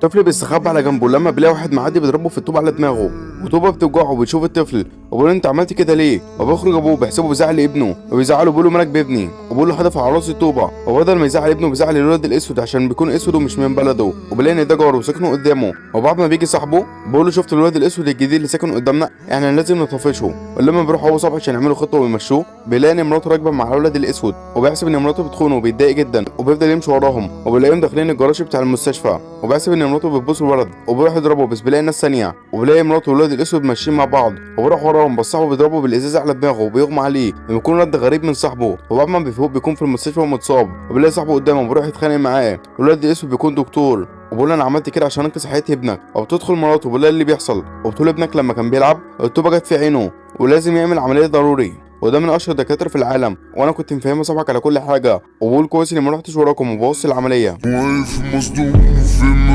طفل بيستخبى على جنبه، لما بيلاقي واحد معدي بيضربه في الطوب على دماغه، وطوبه بتوجعه وبيشوف الطفل وبيقول انت عملت كده ليه؟ وبيخرج ابوه بيحسبه بيزعل ابنه، وبيزعله بيقول له مالك بابني، وبيقول له حدف على راس الطوبه، وبدل ما يزعل ابنه بيزعل الولد الاسود عشان بيكون اسود ومش من بلده، وبيلاقي ان ده جاره وساكنه قدامه. وبعد ما بيجي صاحبه بيقول له شفت الولد الاسود الجديد اللي ساكن قدامنا؟ احنا لازم نطفشه. ولما بيروح هو وصاحبه عشان يعملوا خطه ويمشوه، بيلاقي ان مراته راكبه مع الولد الاسود، وبيحسب ان مراته بتخونه وبيتضايق جدا، وبيفضل يمشي وراهم، وبيلاقيهم داخلين الجراج بتاع المستشفى، وبيحسب ان مراته بتبوس الولد وبيروح يضربه، بس بيلاقي ناس ثانيه، وبيلاقي مراته والولد الاسود ماشيين مع بعض، وبيروح وراهم، بس صاحبه بيضربه بالازازه على دماغه وبيغمى عليه، وبيكون رد غريب من صاحبه. وبعد ما بيفوق بيكون في المستشفى ومتصاب، وبيلاقي صاحبه قدامه وبيروح يتخانق معاه، والولد الاسود بيكون دكتور وبقول انا عملت كده عشان انقذ حياة ابنك. وبتدخل مراته وبيقول اللي بيحصل، وبتقول ابنك لما كان بيلعب الطوبه جت في عينه ولازم يعمل عملية ضروري، وده من اشهر الدكاترة في العالم، وانا كنت مفهمه صاحبك على كل حاجه، وبقول كويس اني ما رحتش وراكم وبوظت العملية. واقف مصدوم في.